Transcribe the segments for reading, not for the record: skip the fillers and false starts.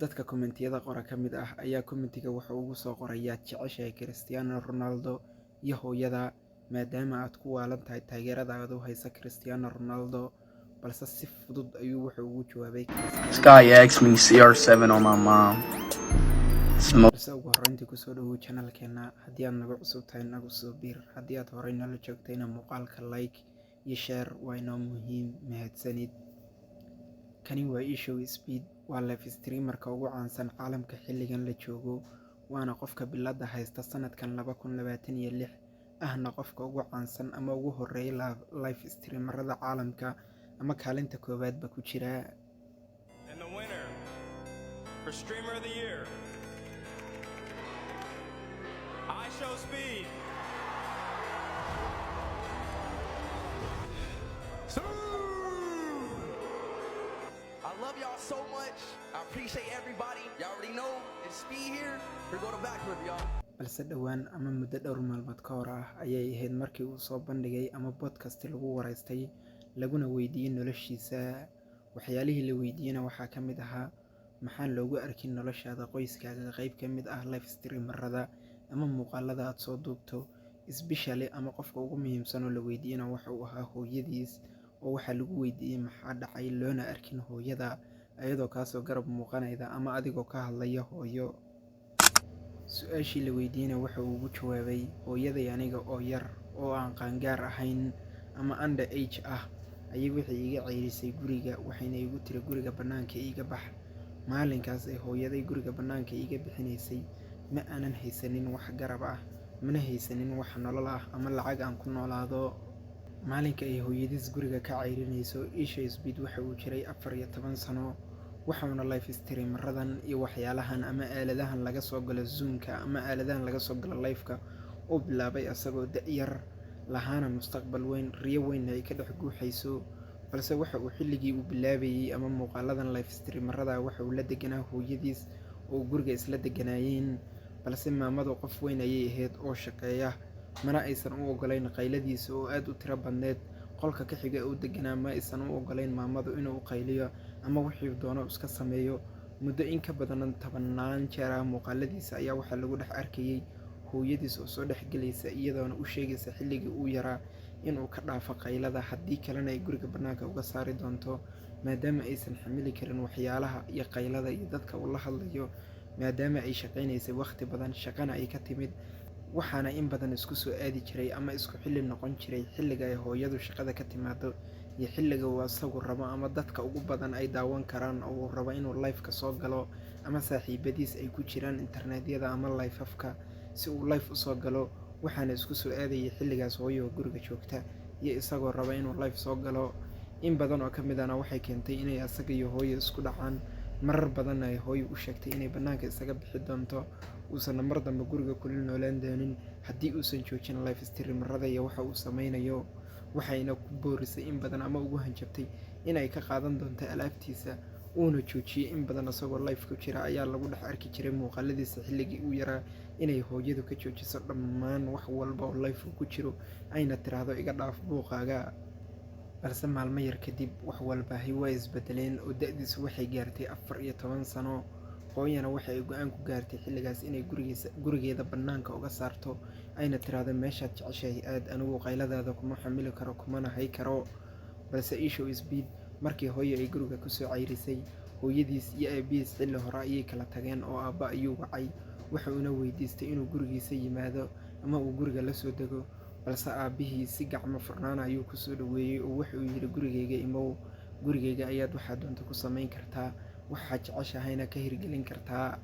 Dadka commentiyada qora ka mid ah ayaa commentiga wuxuu ugu soo qoray, "Yaad jeceshahay, Cristiano Ronaldo iyo hooyada, maadaama aad ku waalan tahay taageerada aad u haysa Cristiano Ronaldo?" Balse si fudud ayuu wuxuu ugu jawaabay This guy asked me CR7 on my mom. Smoke Balse ugu horreyntii, kusoo dhawow channelkeena. Haddii aad nagu cusub tahay, nagu soo biir. Haddii aad horey nala joogtayna, muuqaalka like iyo share waa inoo muhiim. Mahadsanid. Kani waa IShowSpeed, waa live streamerka ugu caansan caalamka xilligan la joogo, waana qofka biladda haysta sanadkan 2026, ahna qofka ugu caansan ama ugu horreeya live streamerada caalamka ama kaalinta koowaadba ku jira. And the winner for Streamer of the Year, IShowSpeed. I love y'all so much. I appreciate everybody. Y'all already know it's Speed here. We're going to backflip, y'all. Balse dhowaan ama muddo dhowr maalmood ka hor ah ayay ahayd markii uu soo bandhigay ama podcast lagu waraystay, laguna weydiiyey noloshiisa. Waxyaalihii la weydiiyeyna waxaa ka mid ahaa, "Maxaan loogu arkin noloshaada qoyskaaga qayb ka mid ah live streamerada ama muuqaalada aad soo duubto?" Especially ama qofka ugu muhiimsan oo la weydiiyeyna waxa uu ahaa hooyadiis, oo waxaa lagu weydiiyey, "Maxaa dhacay loona arkin hooyada ayadoo kaasoo garab muuqanayda ama adigoo ka hadlaya hooyo?" Su-aashii la weydiiyeyna waxa uu ugu jawaabay, "Hooyaday aniga oo yar oo aan qaangaar ahayn ama under age ah ayay waxay iga ceyrisay guriga, waxayna igu tiri, 'Guriga bannaanka iiga bax.' Maalinkaas ay hooyaday guriga bannaanka iiga bixinaysay, ma aanan haysanin wax garab ah, mana haysanin wax nolol ah ama lacag aan ku noolaado." Maalinka ay hooyadiis guriga ka ceyrinayso, IShowSpeed waxa uu jiray 14 sano, waxauna live streameradan iyo waxyaalahan ama aaladahan laga soo galo Zoomka ama aaladahan laga soo galo liveka uu bilaabay asagoo da-yar, lahaana mustaqbal weyn, riyo weynna ay ka dhex guuxayso. Balse waxa uu xilligii uu bilaabayay ama muuqaaladan live streamerada waxa uu la deganaa hooyadiis oo guriga isla deganaayeen. Balse maamadu qof weyn ayay ahayd oo shaqeeya, mana aysan u ogolayn qayladiisa oo aada u tiro badneed. Qolka ka xiga uu deganaa ma aysan u ogolayn maamadu inuu qayliyo ama wixii doono iska sameeyo. Muddo in ka badan tobanaan jeer ah muuqaaladiisa ayaa waxaa lagu dhex arkayay hooyadiis oo soo dhexgelaysa, iyadoona u sheegaysa xilligii uu yaraa inuu ka dhaafo qaylada, haddii kalena ay guriga bannaanka uga saari doonto, maadaama aysan xamili karin waxyaalaha iyo qaylada iyo dadka uu la hadlayo, maadaama ay shaqaynaysay wakhti badan, shaqana ay ka timid. Waxaana in badan isku soo aadi jiray ama isku xilli noqon jiray xilliga ay hooyadu shaqada ka timaado iyo xilliga uu asagu rabo ama dadka ugu badan ay daawan karaan oo uu rabo inuu live-ka soo galo ama saaxiibadiis ay ku jiraan internetyada ama live-afka si uu live usoo galo. Waxaana isku soo aadayay xilligaas hooyo guriga joogta iyo isagoo raba inuu live soo galo. In badan oo ka mid ahna waxay keentay inay asaga iyo hooyo isku dhacaan. Marar badanna ay hooyo u sheegtay inay bannaanka isaga bixi doonto, uusanna mar dambe guriga kula noolaan doonin haddii uusan joojin live streamerada iyo waxa uu sameynayo. Waxayna ku boorisay in badan ama ugu hanjabtay inay ka qaadan doonto alaabtiisa, uuna joojiyey. In badan isagoo live ku jira ayaa lagu dhex arki jiray muuqaaladiisa xilligii uu yaraa inay hooyadu ka joojiso dhammaan wax walba oo live uu ku jiro, ayna tiraahdo, "Iga dhaaf buuqaaga." Balse maalmo yar kadib wax walbaahi waa isbedeleen, oo da-diisu waxay gaartay 14 sano. Hooyana waxa ay go-aan ku gaartay xilligaas inay gurigiisa gurigeeda bannaanka uga saarto, ayna tiraahdo, "Meeshaad jeceshahay aad, anigu qayladaada kuma xamili karo, kumana hay karo." Balse IShowSpeed markii hooyo ay guriga kusoo ceyrisay, hooyadiis iyo aabihiis xilli hore ayay kala tageen, oo aabba ayuu wacay, waxa uuna weydiistay inuu gurigiisa yimaado ama uu guriga la soo dego. Balse aabbihii si gacmo furnaana ayuu kusoo dhaweeyey, oo wuxuu yidhi, "Gurigayga imow, gurigayga ayaad waxaad doonto ku samayn kartaa, waxaad jeceshahayna ka hirgelin kartaa."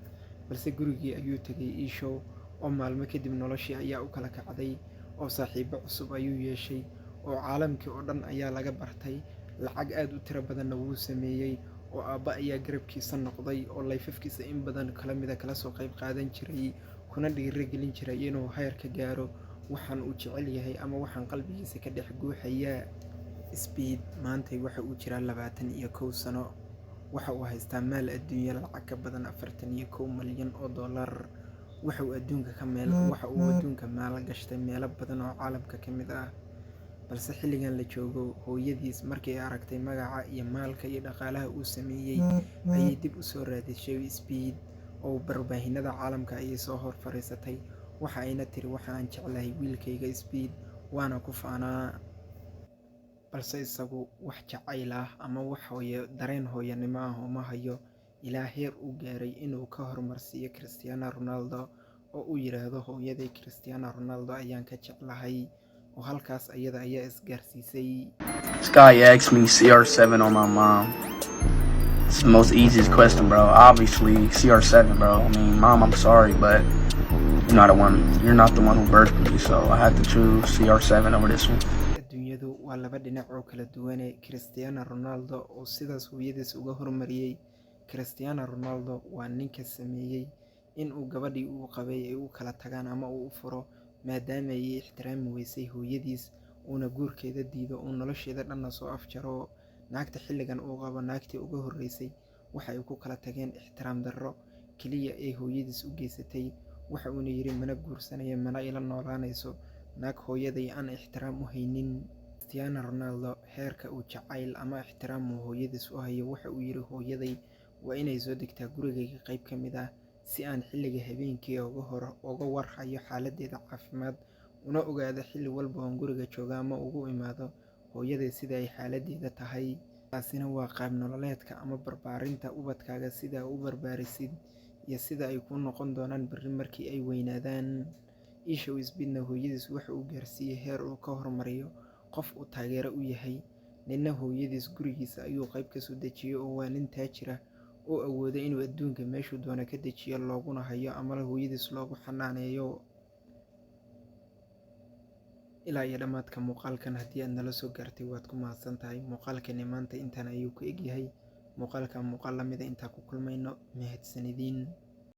Balse gurigii ayuu tegay Ishow, oo maalmo kadib noloshii ayaa u kala kacday, oo saaxiibo cusub ayuu yeeshay, oo caalamkii oo dhan ayaa laga bartay, lacag aad u tiro badanna wuu sameeyey, oo aabba ayaa garabkiisa noqday oo live-afkiisa in badan kala mida kala soo qayb qaadan jiray, kuna dhiirigelin jiray inuu heer ka gaaro waxaan uu jecel yahay ama waxaan qalbigiisa ka dhex guuxaya. Speed maantay waxa uu jiraa 21 sano. Waxa uu haystaa maal adduunyo lacag ka badan 41 malyan oo dollar. Waxa uu adduunka ka meel waxa uu adduunka maal gashtay meelo badan oo caalamka ka mid ah. Balse xilligan la joogo, hooyadiis markii ay aragtay magaca iyo maalka iyo dhaqaalaha uu sameeyey, ayay dib u soo raadishay Speed oo warbaahinada caalamka ayay soo hor fariisatay. Waxa ayna tiri, "Waxa aan jeclahay wiilkayga Speed, waana ku faanaa." Balse isagu wax jacayl ah ama wax hooyo dareen hooyanimo ah uma hayo, ilaa heer uu gaaray inuu ka hormarsiiyo Cristiano Ronaldo oo uu yiraahdo, "Hooyaday Cristiano Ronaldo ayaan ka jeclahay," oo halkaas ayada ayaa isgaarsiisay. This guy asked me CR7 on my mom. It's the most easiest question, bro. Obviously, CR7, bro. I mean, Mom, I'm sorry, but you're not the one. You're not the one who birthed me, so I had to choose CR7 over this one. Adduunyadu waa laba dhinac oo kala duwane. Cristiano Ronaldo oo sidaas hooyadiis uga hormariyey. Cristiano Ronaldo waa ninka sameeyey in uu gabadhii uu qabay ay u kala tagaan ama uu u furo, maadaama ay ixtiraami weysay hooyadiis, uuna guurkeeda diido, uu nolosheeda dhanna soo afjaro. Naagta xilligan uu qabo, naagtii uga horreysay, waxa ay ku kala tageen ixtiraam darro keliya ee hooyadiis u geysatay. Waxa uuna yidhi, "Mana guursanayo, mana ila noolaanayso naag hooyaday aan ixtiraam u haynin." Cristiano Ronaldo heerka uu jacayl ama ixtiraam uu hooyadiis u hayo, waxa uu yidhi, "Hooyaday waa inay soo degtaa gurigayga qayb ka mid ah, si aan xilliga habeenkii uga hor uga war hayo xaaladdeeda caafimaad, una ogaado xilli walba oon guriga joogo ama ugu imaado hooyaday sida ay xaaladdeeda tahay." Taasina waa qaab nololeedka ama barbaarinta ubadkaaga, sida u barbaarisid iyo sida ay kuu noqon doonaan berri markii ay weynaadaan. IShowSpeedna hooyadiis waxa uu gaarsiiyey heer uu ka hormariyo qof uu taageero u yahay. Ninna hooyadiis gurigiisa ayuu qayb kasoo dejiyey, oo waa nin taajir ah oo awooda inuu adduunka meeshuu doono ka dejiyo, looguna hayo ama hooyadiis loogu xanaaneeyo. Ilaa iyo dhammaadka muuqaalkan haddii aad nala soo gaartay, waad ku mahadsan tahay. Muuqaalkani maanta intaan ayuu ku egyahay. Muuqaalka muuqaal lamida intaa ku kulmayno, mahadsanidin.